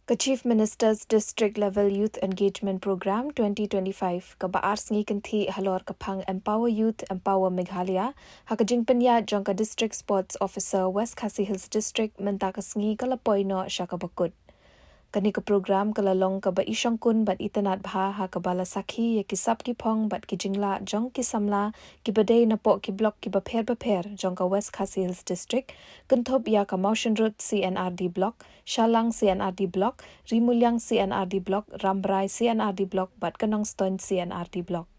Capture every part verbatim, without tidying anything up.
Ka Chief Minister's District Level Youth Engagement Programme twenty twenty-five, kaba ar sngi kynthih halor ka phang Empower Youth, Empower Meghalaya, ha ka jingpynïaid jong ka District Sports Officer West Khasi Hills District mynta ka sngi ka la poi noh sha kaba kut. Kane ka program ka la long kaba i shongkun bad i tynnad bha ha kaba la sakhi ïa ki sap ki phong bad ki jinglah jong ki samla kiba dei napoh ki block kiba pher bapher jong ka West Khasi Hills District, kynthup ïa ka Mawshynrut C and R D Block, Shallang C and R D Block, Rimuliang C and R D Block, Rambrai C and R D Block bad ka Nongstoiñ C and R D Block.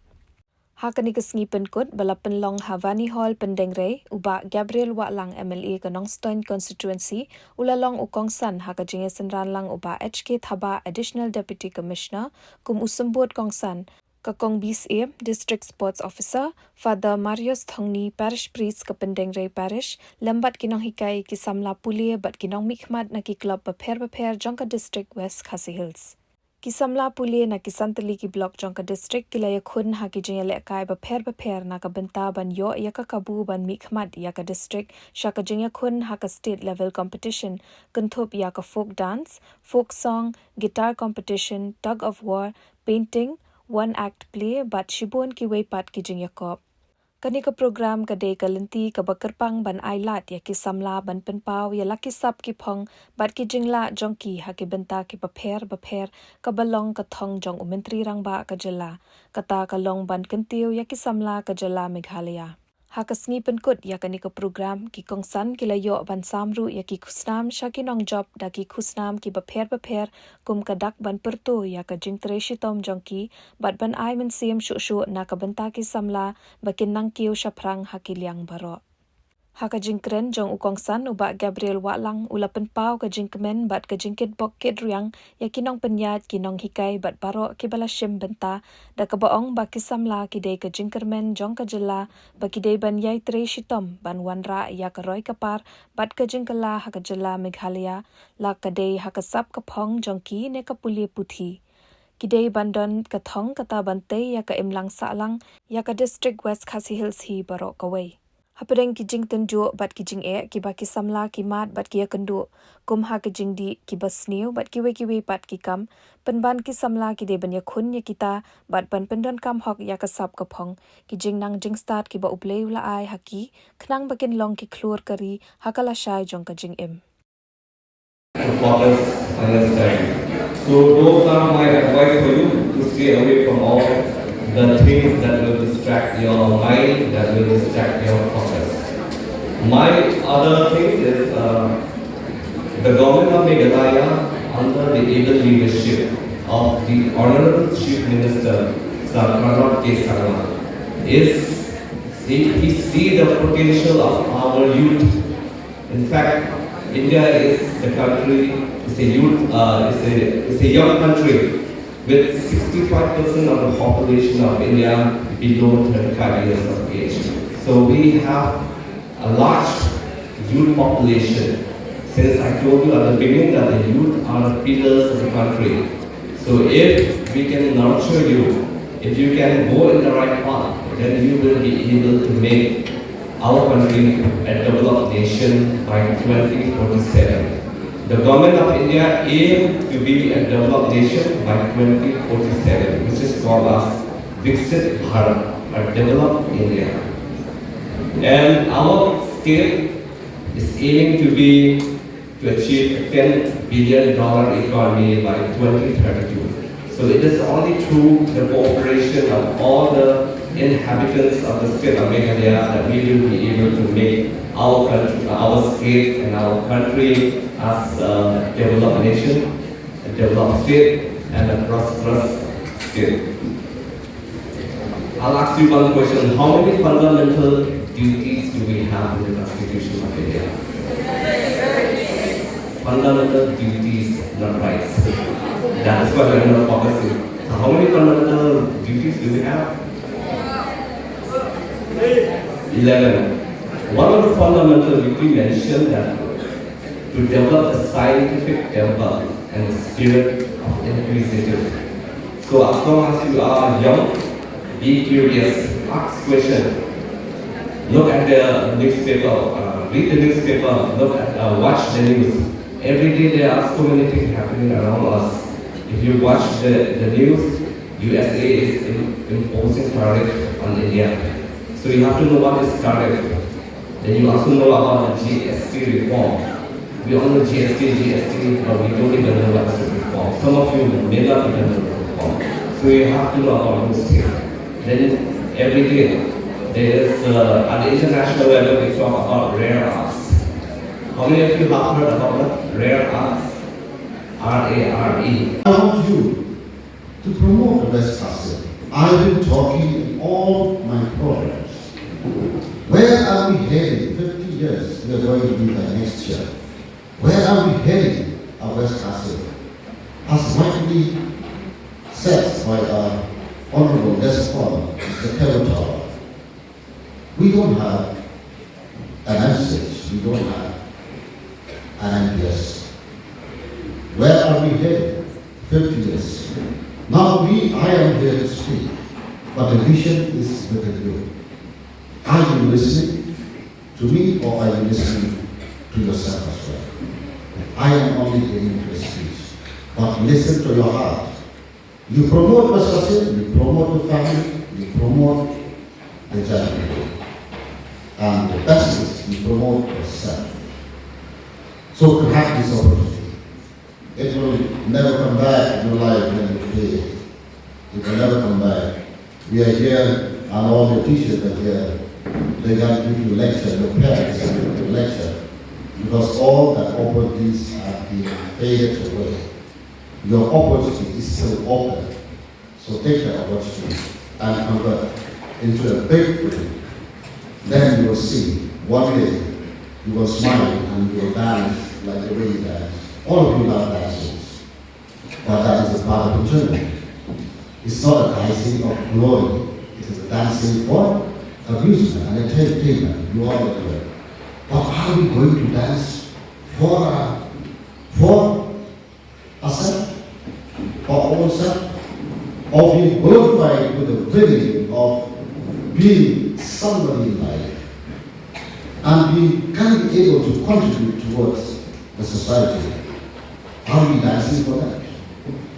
Ha kane ka sngi pynkut ba la pynlong ha Vani Hall Pyndengrei, u Bah Gabriel Wahlang M L A ka Nongstoiñ Constituency u la long u kongsan ha ka jingïasynran lang u Bah H K Thabah Additional Deputy Commissioner kum u symbud kongsan, ka Kong B. Syiem, District Sports Officer, Father Marius Thongni, Parish Priest ka Pyndengrei Parish, lem bad ki nonghikai, ki samla pule bad ki nongmihkhmat na ki club bapher bapher jong ka district West Khasi Hills. Ki samla pule na ki san tylli ki block jong ka district ki la ïakhun ha ki jingïalehkai bapher bapher na ka bynta ban ïoh ïa ka kabu ban mihkhmat ïa ka district sha ka jingïakhun ha ka state level competition, kynthup ïa ka folk dance, folk song, guitar competition, tug of war, painting, one act play bad shibun kiwei pat ki jingïakop. Kane ka program ka dei ka lynti kaba kyrpang ban ai lad ïa ki samla ban pynpaw ïa la ki sap ki phong bad ki jinglah jong ki ha ki bynta kiba pher bapher, kaba long ka thong jong u Myntri Rangbah ka jylla, kata ka long ban kyntiew ïa ki samla ka jylla Meghalaya. Ha ka sngi pynkut ïa kane ka program, ki kongsan ki la ïoh ban sam ruh ïa ki khusnam sha ki nongjop da ki khusnam kiba pher bapher, kum ka dak ban pyrto ïa ka jingtrei shitom jong ki bad ban ai mynsiem shuh shuh na ka bynta ki samla ba kin nang kiew shaphrang ha ki liang baroh. Ha ka jingkren jong u kongsan, u Bah Gabriel Wahlang u la pynpaw ka jingkmen bad ka jingkitbok kitrwiang ïa ki nongpynïaid, ki nonghikai bad baroh kiba la shim bynta, da kaba ong ba ki samla ki dei ka jingkyrmen jong ka jylla, ba ki dei ban ïai trei shitom ban wanrah ïa ka roi ka par bad ka jingkylla ha ka jylla Meghalaya, la ka dei ha ka sap ka phong jong ki ne ka pule puthi. Ki dei ban don ka thong kata ban tei ïa ka imlang sahlang ïa ka district West Khasi Hills hi baroh kawei. Hapdeng ki jingtynjuh bad ki jingeh kiba ki samla ki mad bad ki ïakynduh, kum ha ki jingdih kiba sniew bad kiwei kiwei pat ki kam, pynban ki samla ki dei ban ïakhun ïa kita bad ban pyndonkam hok ïa ka sap ka phong, ki jingnang jingstad kiba U Blei u la ai ha ki, khnang ba kin long ki khlur ka ri ha ka lashai jong ka jingim. To focus on your study. So those are my advice for you, to stay away from all the things that will distract your mind, that will distract your focus. My other thing is, uh, the government of Meghalaya, under the able leadership of the Honorable Chief Minister, Sir Conrad K Sangma, is, he, he see the potential of our youth. In fact, India is the country, is a youth, uh, is a, is a young country with sixty-five percent of the population of India below thirty-five years of age. So we have a large youth population. Since I told you at the beginning that the youth are the pillars of the country. So if we can nurture you, if you can go in the right path, then you will be able to make our country a developed nation by twenty forty-seven. The government of India aim to be a developed nation by twenty forty-seven, which is called as Viksit Bharat, a developed India. And our state is aiming to be, to achieve a ten billion dollar economy by twenty thirty-two. So it is only through the cooperation of all the inhabitants of the state of Meghalaya that we will be able to make our country, our state and our country as a developed nation, a developed state and a prosperous state. I'll ask you one question. How many fundamental duties do we have in the Constitution of India? Fundamental duties, not rights. That is what we're not focusing. So how many fundamental duties do we have? Eleven. One of the fundamental duty mentioned that to develop a scientific temper and a spirit of inquisitive. So as long as you are young, be curious, ask questions, look at the newspaper, uh, read the newspaper, look at, uh, watch the news. Every day there are so many things happening around us. If you watch the, the news, U S A is im- imposing tariff on India. So you have to know what is tariff. Then you also know about the G S T reform. We all know G S T, G S T, but we don't even know what is reform. Some of you may not even know the reform. So you have to know about those things. Then every day, there is, uh, at the international level, we talk about rare earths. How many of you have heard about the rare earths? R A R E. I want you to promote the West Khasi Hills. I've been talking in all my programs. Where are we heading? fifty years we are going to be by next year. Where are we heading, our West Khasi Hills? As rightly said by our Honorable Guest of Honor, Mister Kevin Tara, we don't have an M C H, we don't have an M P S. Where are we heading? fifty years. Now we, I am here to speak, but the vision is within you. Are you listening to me or are you listening to yourself as well? I am only giving you a speech, but listen to your heart. You promote West Khasi Hills, you promote the family, you promote the journey. And the best is you promote yourself. So grab this opportunity. It will never come back in your life when you fail. It will never come back. We are here and all the teachers are here. They can give you lecture, your parents can give you lecture. Because all the opportunities have been faded away. Your opportunity is still open. So take the opportunity and convert into a big thing. Then you will see one day you will smile and you will dance like the way you dance. All of you love dancing. But that is a part of the journey. It's not a dancing of glory. It is a dancing for amusement and entertainment. You all enjoy. But are we going to dance for, uh, for ourselves? For ourselves? Or be glorified with the feeling of being somebody in life and be, can be able to contribute towards the society? Are we dancing for that?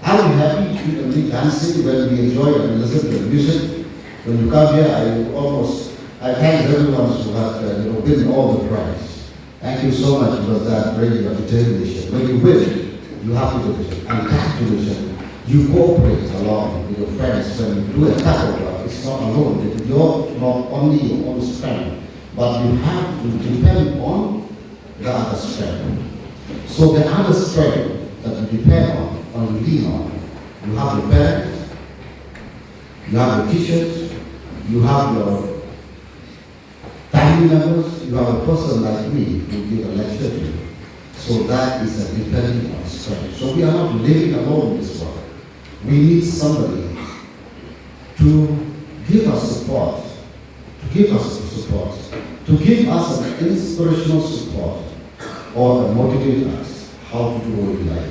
Are we happy to be only dancing when we enjoy and listen to the music? When you come here, I almost, I thank everyone who have, uh, you know, win all the prize. Thank you so much because that really your determination. When you win, you have to do it. And that determination, you cooperate along with your friends when you do a tackle work. It's not alone. You're not only your own strength, but you have to depend on the other strength. So the other strength that you depend on or you lean on, you have your parents, you have your teachers, you have your family members, you have a person like me who give a lecture to you. So that is a depending on strength. So we are not living alone in this world. We need somebody to give us support, to give us support, to give us an inspirational support or motivate us how to do what we like.